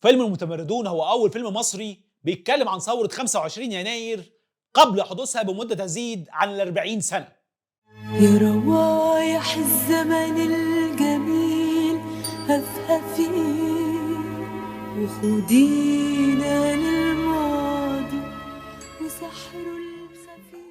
فيلم المتمردون هو أول فيلم مصري بيتكلم عن ثورة 25 يناير قبل حدوثها بمدة تزيد عن 40 سنة. يا روايح الزمن الجميل هفهفي وخدينا للماضي وسحره الخفي.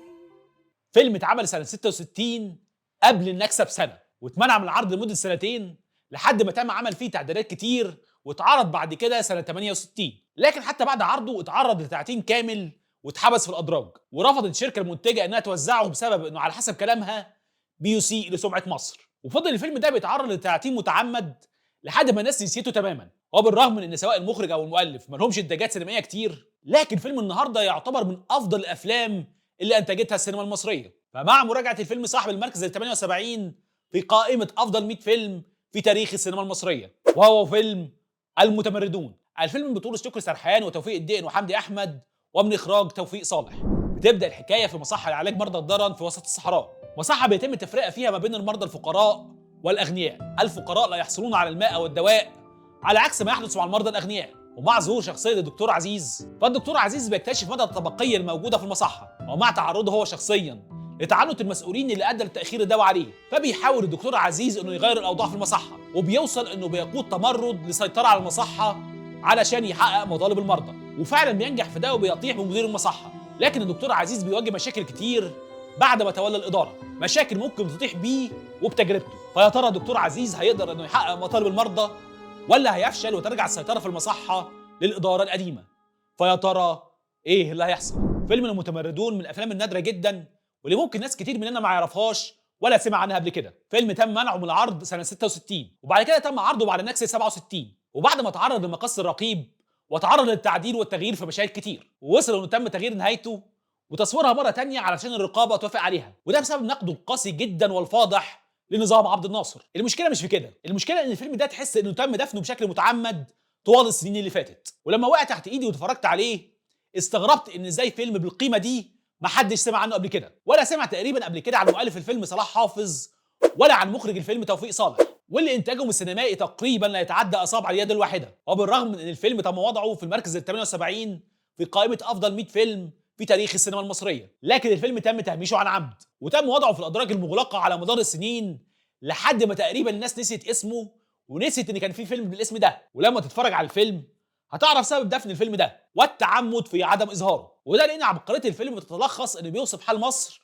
فيلم اتعمل سنة 66 قبل النكسة بسنة، واتمنع من العرض لمدة سنتين لحد ما تم عمل فيه تعديلات كتير، واتعرض بعد كده سنة 68. لكن حتى بعد عرضه اتعرض لتعتيم كامل واتحبس في الأدراج، ورفضت الشركة المنتجة انها توزعه بسبب انه على حسب كلامها بيسيء لسمعة مصر. وفضل الفيلم ده بيتعرض لتعتيم متعمد لحد ما الناس نسيته تماما. وبالرغم من ان سواء المخرج او المؤلف ما لهمش انتاجات سينمائية كتير، لكن فيلم النهارده يعتبر من افضل الافلام اللي انتجتها السينما المصرية. فمع مراجعة الفيلم صاحب المركز ال 78 في قائمة افضل 100 فيلم في تاريخ السينما المصرية، وهو فيلم المتمردون. الفيلم بطولة شكري سرحان وتوفيق الدقن وحمدي احمد، ومن اخراج توفيق صالح. بتبدا الحكاية في مصحه لعلاج مرضى الضرن في وسط الصحراء، مصحه بيتم التفرقة فيها ما بين المرضى الفقراء والاغنياء. الفقراء لا يحصلون على الماء والدواء على عكس ما يحدث مع المرضى الاغنياء. ومع ظهور شخصية الدكتور عزيز، فالدكتور عزيز بيكتشف مدى الطبقية الموجودة في المصحه، ومع تعرضه هو شخصيا لتعنت المسؤولين اللي ادى لتاخير الدواء عليه، فبيحاول الدكتور عزيز انه يغير الاوضاع في المصحه، وبيوصل انه بيقود تمرد لسيطره على المصحه علشان يحقق مطالب المرضى، وفعلا بينجح في ده وبيطيح بمدير المصحه. لكن الدكتور عزيز بيواجه مشاكل كتير بعد ما تولى الادارة، مشاكل ممكن تطيح بيه وبتجربته. فيا ترى الدكتور عزيز هيقدر انه يحقق مطالب المرضى ولا هيفشل وترجع السيطرة في المصحه للادارة القديمة؟ فيا ترى ايه اللي هيحصل؟ فيلم المتمردون من الافلام النادرة جدا واللي ممكن ناس كتير مننا ما يعرفهاش ولا سمع عنها قبل كده. فيلم تم منعه من العرض سنة 66، وبعد كده تم عرضه بعد النكسه 67، وبعد ما تعرض لمقص الرقيب وتعرض للتعديل والتغيير في مشاهد كتير، ووصل انه تم تغيير نهايته وتصويرها مرة تانية علشان الرقابة توافق عليها، وده بسبب نقده القاسي جدا والفاضح لنظام عبد الناصر. المشكلة مش في كده، المشكلة ان الفيلم ده تحس انه تم دفنه بشكل متعمد طوال السنين اللي فاتت. ولما وقع تحت ايدي واتفرجت عليه استغربت ان ازاي فيلم بالقيمة دي محدش سمع عنه قبل كده، ولا سمع تقريبا قبل كده عن مؤلف الفيلم صلاح حافظ، ولا عن مخرج الفيلم توفيق صالح، واللي انتاجهم السينمائي تقريبا لا يتعدى اصابع اليد الواحدة. وبالرغم من ان الفيلم تم وضعه في المركز ال 78 في قائمة افضل 100 فيلم في تاريخ السينما المصرية، لكن الفيلم تم تهميشه عن عمد، وتم وضعه في الادراج المغلقة على مدار السنين لحد ما تقريبا الناس نسيت اسمه ونسيت ان كان في فيلم بالاسم ده. ولما تتفرج على الفيلم هتعرف سبب دفن الفيلم ده والتعمد في عدم اظهاره، وده لان عبقرية الفيلم بتتلخص انه بيوصف حال مصر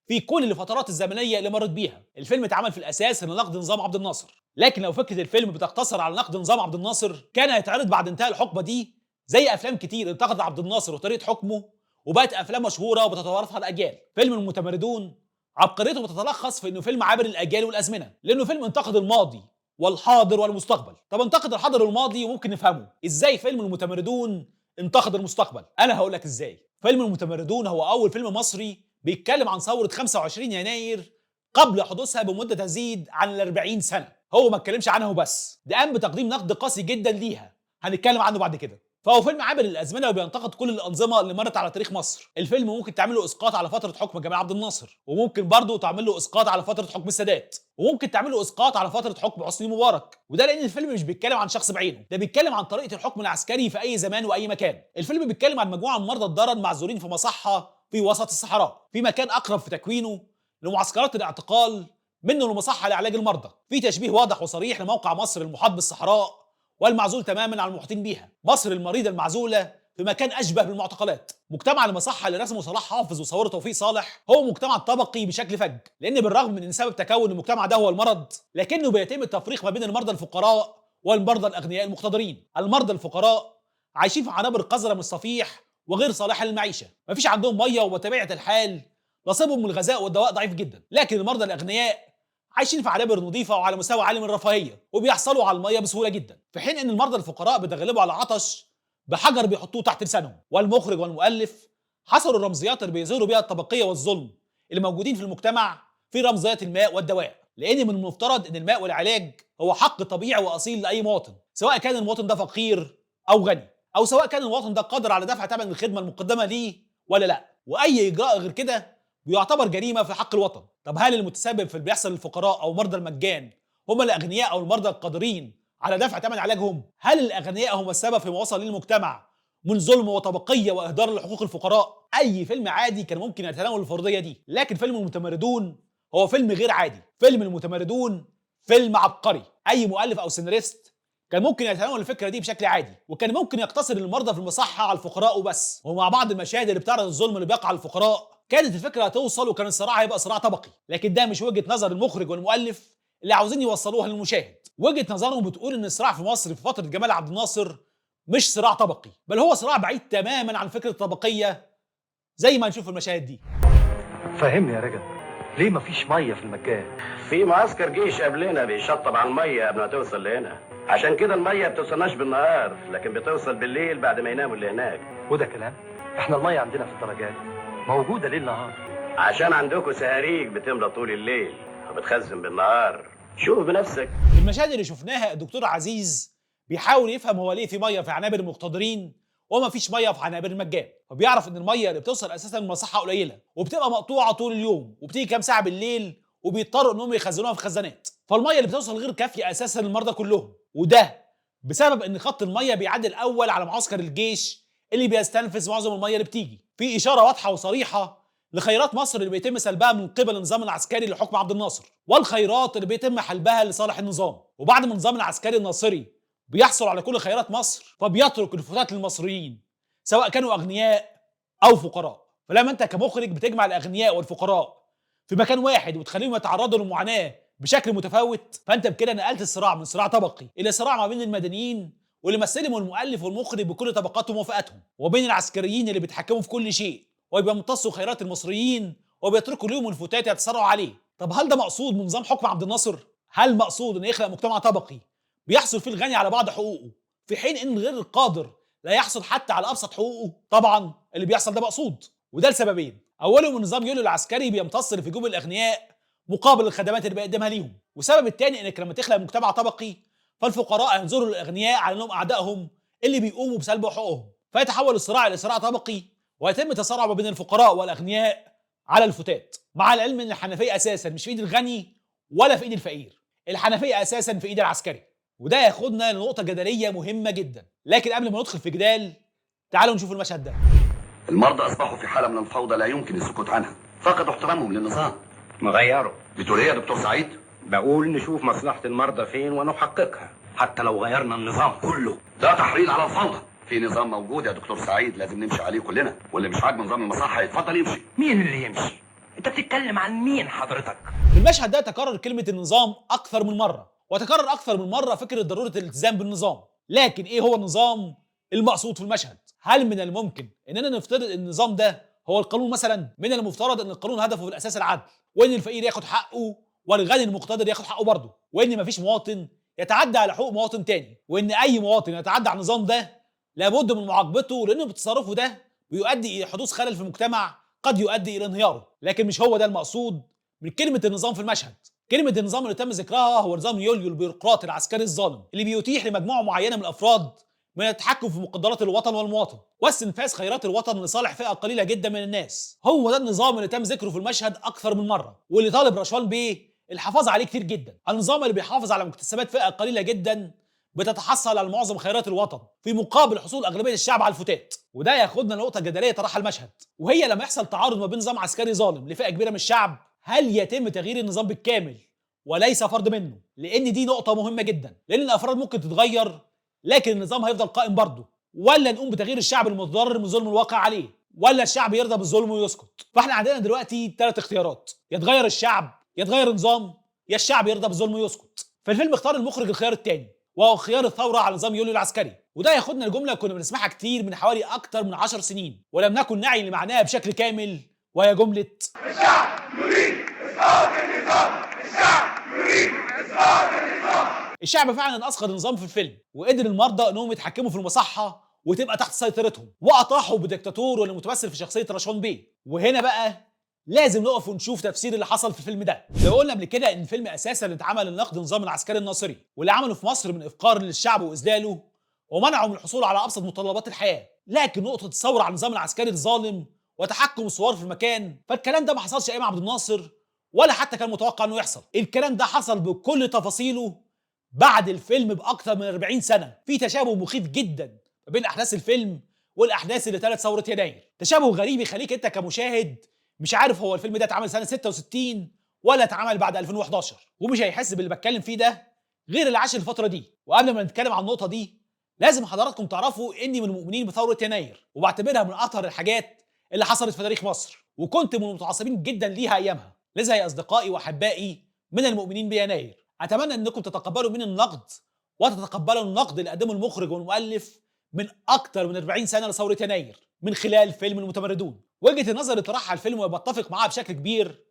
في كل الفترات الزمنية اللي مرت بيها. الفيلم اتعمل في الاساس لنقد نظام عبد الناصر، لكن لو فكرة الفيلم بتقتصر على نقد نظام عبد الناصر كان هيتعرض بعد انتهاء الحقبة دي زي افلام كتير انتقدت عبد الناصر وطريقه حكمه وبقت افلام مشهورة وبتتوارثها الاجيال. فيلم المتمردون عبقريته بتتلخص في انه فيلم عابر الاجيال والازمنه، لانه فيلم انتقد الماضي والحاضر والمستقبل. طب انتقد الحاضر والماضي وممكن نفهمه، ازاي فيلم المتمردون انتقد المستقبل؟ انا هقول لك ازاي. فيلم المتمردون هو اول فيلم مصري بيتكلم عن ثورة 25 يناير قبل حدوثها بمدة تزيد عن 40 سنة. هو ما اتكلمش عنها وبس، ده قام بتقديم نقد قاسي جدا ليها هنتكلم عنه بعد كده. فهو فيلم عابر للازمنه وبينتقد كل الانظمة اللي مرت على تاريخ مصر. الفيلم ممكن تعمل له اسقاط على فترة حكم جمال عبد الناصر، وممكن برضه تعمل له اسقاط على فترة حكم السادات، وممكن تعمل له اسقاط على فترة حكم حسني مبارك. وده لان الفيلم مش بيتكلم عن شخص بعينه، ده بيتكلم عن طريقه الحكم العسكري في اي زمان واي مكان. الفيلم بيتكلم عن مجموعة من مرضى الضرر معزولين في مصحه في وسط الصحراء، في مكان اقرب في تكوينه لمعسكرات الاعتقال منه لمصحه لعلاج المرضى. في تشبيه واضح وصريح لموقع مصر المحاط بالصحراء والمعزول تماما عن المحيطين بيها، مصر المريضة المعزوله في مكان اشبه بالمعتقلات. مجتمع المصحه اللي رسمه صلاح حافظ وصوره توفيق صالح هو مجتمع طبقي بشكل فج، لان بالرغم من ان سبب تكون المجتمع ده هو المرض، لكنه بيتم التفريق ما بين المرضى الفقراء والمرضى الاغنياء المقتدرين. المرضى الفقراء عايشين في عنابر قذرة من الصفيح وغير صالحه للمعيشه، مفيش عندهم مية، وبطبيعة الحال نصيبهم من الغذاء والدواء ضعيف جدا. لكن المرضى الاغنياء عايشين في عنابر نظيفة وعلى مستوى عالي من الرفاهية، وبيحصلوا على المية بسهولة جدا، في حين ان المرضى الفقراء بيتغلبوا على عطش بحجر بيحطوه تحت لسانهم. والمخرج والمؤلف حصروا الرمزيات اللي بيظهروا بيها الطبقية والظلم اللي موجودين في المجتمع في رمزيات الماء والدواء، لان من المفترض ان الماء والعلاج هو حق طبيعي واصيل لاي مواطن، سواء كان المواطن ده فقير او غني، او سواء كان المواطن ده قادر على دفع ثمن الخدمة المقدمة ليه ولا لا. واي اجراء غير كده بيعتبر جريمة في حق الوطن. طب هل المتسبب في اللي بيحصل للفقراء او مرضى المجان هم الاغنياء او المرضى القادرين على دفع ثمن علاجهم؟ هل الاغنياء هم السبب في ما وصل للمجتمع من ظلم وطبقيه واهدار لحقوق الفقراء؟ اي فيلم عادي كان ممكن يتناول الفرضية دي، لكن فيلم المتمردون هو فيلم غير عادي. فيلم المتمردون فيلم عبقري. اي مؤلف او سيناريست كان ممكن يتناول الفكرة دي بشكل عادي، وكان ممكن يقتصر المرضى في المصحه على الفقراء وبس، ومع بعض المشاهد اللي بتعرض الظلم اللي بيقع على الفقراء كانت الفكرة هتوصل، وكان الصراع هيبقى صراع طبقي. لكن ده مش وجهه نظر المخرج والمؤلف اللي عاوزين يوصلوها للمشاهد. وجهه نظرهم بتقول ان الصراع في مصر في فترة جمال عبد الناصر مش صراع طبقي، بل هو صراع بعيد تماما عن فكرة الطبقية زي ما هنشوف في المشاهد دي. فهمني يا رجب، ليه مفيش مية في المكان؟ في معسكر جيش قبلنا بيشطب على المية قبل ما توصل لهنا، عشان كده المية بتوصلناش بالنهار لكن بتوصل بالليل بعد ما يناموا اللي هناك. وده كلام؟ احنا المية عندنا في الدرجات موجودة ليل نهار. عشان عندكم سهاريج بتملى طول الليل وبتخزن بالنهار. شوف بنفسك. المشاهد اللي شفناها الدكتور عزيز بيحاول يفهم هو ليه في مية في عنابر المقتدرين وما فيش مية في عنابر المجان، فبيعرف ان المية اللي بتوصل اساسا المصحه قليله وبتبقى مقطوعة طول اليوم وبتيجي كام ساعة بالليل، وبيضطروا انهم يخزنوها في خزانات، فالميه اللي بتوصل غير كافيه اساسا للمرضى كلهم، وده بسبب ان خط المية بيعدي الاول على معسكر الجيش اللي بيستنفذ معظم المية اللي بتيجي. في اشارة واضحة وصريحة لخيرات مصر اللي بيتم سلبها من قبل النظام العسكري لحكم عبد الناصر، والخيرات اللي بيتم حلبها لصالح النظام. وبعد ما النظام العسكري الناصري بيحصل على كل خيرات مصر، فبيترك الفتات للمصريين سواء كانوا اغنياء او فقراء. فلما انت كمخرج بتجمع الاغنياء والفقراء في مكان واحد وتخليهم يتعرضوا للمعاناه بشكل متفاوت، فانت بكده نقلت الصراع من صراع طبقي الى صراع ما بين المدنيين واللي مثلهم المؤلف والمخرج بكل طبقاتهم وفئاتهم، وبين العسكريين اللي بيتحكموا في كل شيء وبيمتصوا خيرات المصريين وبيتركوا ليهم الفتات يتسرعوا عليه. طب هل ده مقصود من نظام حكم عبد الناصر؟ هل مقصود انه يخلق مجتمع طبقي بيحصل فيه الغني على بعض حقوقه في حين ان غير القادر لا يحصل حتى على ابسط حقوقه؟ طبعا اللي بيحصل ده مقصود، وده لسببين. اولهم النظام يوليو العسكري بيمتص اللي في جيوب الاغنياء مقابل الخدمات اللي بيقدمها ليهم، والسبب الثاني انك لما تخلق مجتمع طبقي فالفقراء هينظروا للاغنياء على انهم اعدائهم اللي بيقوموا بسلب حقوقهم، فيتحول الصراع الى صراع طبقي ويتم تصارع ما بين الفقراء والاغنياء على الفتات. مع العلم ان الحنفية اساسا مش في ايد الغني ولا في ايد الفقير، الحنفية اساسا في ايد العسكري. وده ياخدنا لنقطة جدلية مهمة جدا، لكن قبل ما ندخل في جدال تعالوا نشوف المشهد ده. المرضى اصبحوا في حاله من الفوضى لا يمكن السكوت عنها، فقدوا احترامهم للنظام. نغيره. بتقول ايه يا دكتور سعيد؟ بقول نشوف مصلحة المرضى فين ونحققها حتى لو غيرنا النظام كله. ده تحريض على الفوضى. في نظام موجود يا دكتور سعيد لازم نمشي عليه كلنا، واللي مش عاجبه نظام المصحه يتفضل يمشي. مين اللي يمشي؟ انت بتتكلم عن مين حضرتك؟ في المشهد ده تكرر كلمة النظام اكثر من مرة، وتكرر اكثر من مرة فكرة ضرورة الالتزام بالنظام. لكن ايه هو النظام المقصود في المشهد؟ هل من الممكن اننا نفترض ان النظام ده هو القانون مثلا؟ من المفترض ان القانون هدفه في الاساس العدل، وان الفقير ياخد حقه والغني المقتدر ياخد حقه برضه، وان مفيش مواطن يتعدى على حقوق مواطن تاني، وان اي مواطن يتعدى على النظام ده لابد من معاقبته، لانه بتصرفه ده بيؤدي الى حدوث خلل في المجتمع قد يؤدي الى انهياره. لكن مش هو ده المقصود من كلمة النظام في المشهد. كلمة النظام اللي تم ذكرها هو نظام يوليو البيروقراطي العسكري الظالم اللي بيتيح لمجموعة معينة من الافراد من التحكم في مقدرات الوطن والمواطن واستنفاذ خيرات الوطن لصالح فئة قليله جدا من الناس. هو ده النظام اللي تم ذكره في المشهد اكثر من مرة، واللي طالب رشوان بيه الحفاظ عليه كتير جدا. النظام اللي بيحافظ على مكتسبات فئة قليله جدا بتتحصل على معظم خيرات الوطن في مقابل حصول اغلبية الشعب على الفتات. وده ياخدنا لنقطة جدلية طرحها المشهد، وهي لما يحصل تعارض ما بين نظام عسكري ظالم لفئة كبيرة من الشعب، هل يتم تغيير النظام بالكامل وليس فرد منه؟ لان دي نقطة مهمة جدا، لان الافراد ممكن تتغير لكن النظام هيفضل قائم برضه. ولا نقوم بتغيير الشعب المتضرر من ظلم الواقع عليه، ولا الشعب يرضى بالظلم ويسكت. فاحنا عندنا دلوقتي 3 اختيارات: يا تغير الشعب، يا تغير النظام، يا الشعب يرضى بالظلم ويسكت. فالفيلم اختار المخرج الخيار الثاني، وهو خيار الثورة على نظام يوليو العسكري. وده ياخدنا لجملة كنا بنسمعها كتير من حوالي اكتر من 10 سنين ولم نكن نعي لمعناها بشكل كامل، وهي جملة الشعب يريد اسقاط النظام، الشعب يريد اسقاط النظام. الشعب فعلا اسقط النظام في الفيلم، وقدر المرضى انهم يتحكموا في المصحه وتبقى تحت سيطرتهم، واطاحوا بديكتاتور واللي متمثل في شخصية رشوان بيه. وهنا بقى لازم نقف ونشوف تفسير اللي حصل في الفيلم ده. لو قلنا قبل كده ان الفيلم اساسا اتعمل لنقد النظام العسكري الناصري واللي عمله في مصر من افقار للشعب واذلاله ومنعه من الحصول على ابسط متطلبات الحياة، لكن نقطة الثورة على النظام العسكري الظالم وتحكم الثوار في المكان، فالكلام ده ما حصلش ايام عبد الناصر ولا حتى كان متوقع انه يحصل. الكلام ده حصل بكل تفاصيله بعد الفيلم باكثر من 40 سنة. في تشابه مخيف جدا ما بين احداث الفيلم والاحداث اللي تلت ثورة يناير، تشابه غريب يخليك انت كمشاهد مش عارف هو الفيلم ده اتعمل سنة 66 ولا اتعمل بعد 2011، ومش هيحس باللي بتكلم فيه ده غير اللي عاش الفترة دي. وقبل ما نتكلم عن النقطة دي لازم حضراتكم تعرفوا اني من المؤمنين بثورة يناير، وبعتبرها من اطهر الحاجات اللي حصلت في تاريخ مصر، وكنت من المتعصبين جدا ليها ايامها. لذا يا اصدقائي واحبائي من المؤمنين بيناير، اتمنى انكم تتقبلوا من النقد وتتقبلوا النقد اللي قدمه المخرج والمؤلف من اكتر من 40 سنة لثوره يناير من خلال فيلم المتمردون. وجهه النظر اللي طرحها الفيلم وبتفق معاها بشكل كبير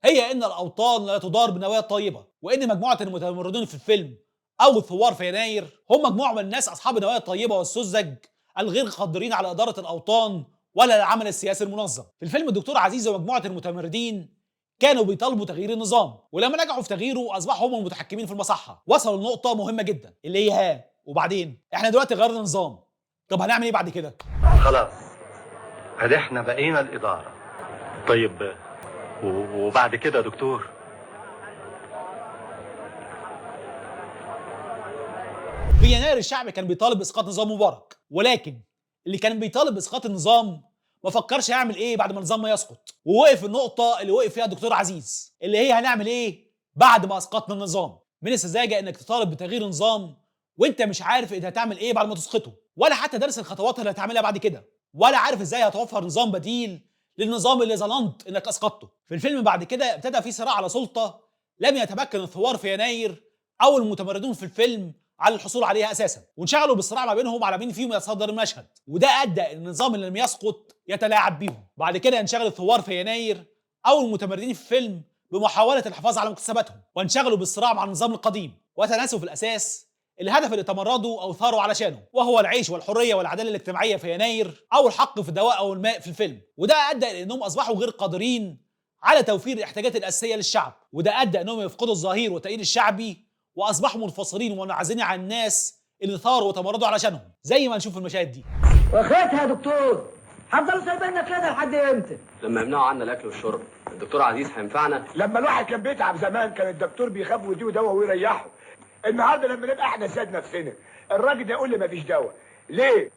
هي ان الاوطان لا تدار بنوايا طيبة، وان مجموعة المتمردون في الفيلم او الثوار في يناير هم مجموعة من الناس اصحاب النوايا الطيبة والسذج الغير قادرين على ادارة الاوطان ولا العمل السياسي المنظم. في الفيلم الدكتور عزيز ومجموعة المتمردين كانوا بيطالبوا تغيير النظام، ولما نجحوا في تغييره اصبحوا هم المتحكمين في المصحه. وصلوا لنقطة مهمة جدا اللي هي ها وبعدين احنا دلوقتي غيرنا النظام، طب هنعمل ايه بعد كده؟ خلاص ادي احنا بقينا الادارة. طيب وبعد كده يا دكتور؟ في يناير الشعب كان بيطالب باسقاط نظام مبارك، ولكن اللي كان بيطالب باسقاط النظام ما فكرش هيعمل ايه بعد ما النظام ما يسقط، ووقف النقطة اللي وقف فيها الدكتور عزيز اللي هي هنعمل ايه بعد ما اسقطنا النظام. من السذاجة انك تطالب بتغيير نظام وانت مش عارف انت هتعمل ايه بعد ما تسقطه، ولا حتى دارس الخطوات اللي هتعملها بعد كده، ولا عارف ازاي هتوفر نظام بديل للنظام اللي ظننت انك اسقطته. في الفيلم بعد كده ابتدى في صراع على سلطة لم يتمكن الثوار في يناير او المتمردون في الفيلم على الحصول عليها اساسا، وانشغلوا بالصراع ما بينهم على مين فيهم يتصدر المشهد، وده ادى ان النظام اللي لم يسقط يتلاعب بيهم. بعد كده انشغل الثوار في يناير او المتمردين في الفيلم بمحاولة الحفاظ على مكتسباتهم، وانشغلوا بالصراع مع النظام القديم، وتناسوا في الاساس الهدف اللي تمردوا او ثاروا علشانه، وهو العيش والحرية والعدالة الاجتماعية في يناير، او الحق في الدواء او الماء في الفيلم. وده ادى الى انهم اصبحوا غير قادرين على توفير الاحتياجات الاساسية للشعب، وده ادى انهم يفقدوا الظهير والتأييد الشعبي، واصبحوا منفصلين ومنعزلين عن الناس اللي ثاروا وتمردوا علشانهم، زي ما نشوف في المشاهد دي. واخرتها يا دكتور هفضلوا سايبيننا كده لحد امتى؟ لما يمنعوا عنا الاكل والشرب الدكتور عزيز هينفعنا؟ لما الواحد كان بيتعب زمان كان الدكتور بيخاف ويديه دواء ويريحه. النهارده لما نبقى احنا ساد نفسنا الراجل ده يقول لي مفيش دواء ليه؟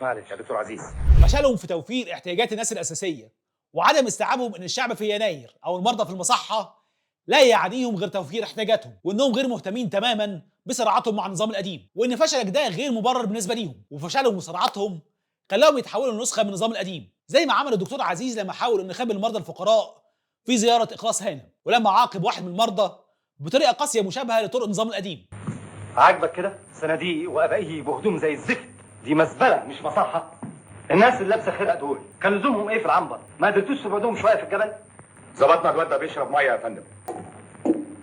معلش يا دكتور عزيز. فشلهم في توفير احتياجات الناس الاساسية وعدم استيعابهم ان الشعب في يناير او المرضى في المصحه لا يعنيهم غير توفير احتياجاتهم، وانهم غير مهتمين تماما بصراعاتهم مع النظام القديم، وان فشلك ده غير مبرر بالنسبة ليهم، وفشلهم وصراعاتهم خلاهم يتحولوا لنسخه من النظام القديم، زي ما عمل الدكتور عزيز لما حاول انه يخبي المرضى الفقراء في زيارة اخلاص هانم، ولما عاقب واحد من المرضى بطريقة قاسية مشابهة لطرق النظام القديم. عاجبك كده؟ صناديق وابائه بهدوم زي الزفت، دي مزبلة مش مصحه. الناس اللي لابسه خرقه دول كان لزومهم ايه في العنبر؟ ما قدرتوش تبعدوهم شوية في الجبل؟ ظبطنا الواد ده بيشرب مية يا فندم.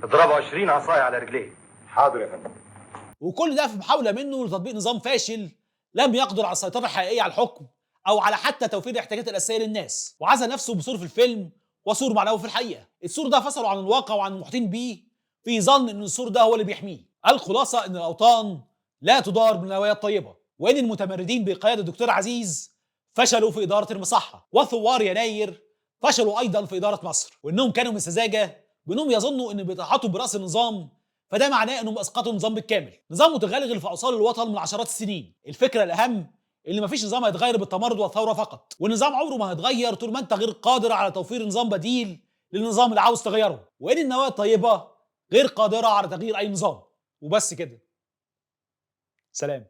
اضربه 20 عصاية على رجليه. حاضر يا فندم. وكل ده في محاولة منه لتطبيق نظام فاشل لم يقدر على السيطرة الحقيقية على الحكم او على حتى توفير الاحتياجات الاساسية للناس، وعزل نفسه بسور في الفيلم وسور معنوي في الحقيقة. السور ده فصله عن الواقع وعن المحيطين بيه في ظن ان السور ده هو اللي بيحميه. الخلاصة ان الاوطان لا تدار بالنوايا الطيبة، وان المتمردين بقيادة الدكتور عزيز فشلوا في ادارة المصحه، وثوار يناير فشلوا ايضا في ادارة مصر، وانهم كانوا من سذاجة بانهم يظنوا ان بيتحطوا براس النظام فده معناه انهم اسقطوا النظام بالكامل، نظام متغلغل في اوصال الوطن من عشرات السنين. الفكرة الاهم ان مفيش نظام هيتغير بالتمرد والثورة فقط، والنظام عمره ما هيتغير طول ما انت غير قادر على توفير نظام بديل للنظام اللي عاوز تغيره، وان النوايا الطيبة غير قادرة على تغيير اي نظام. وبس كده، سلام.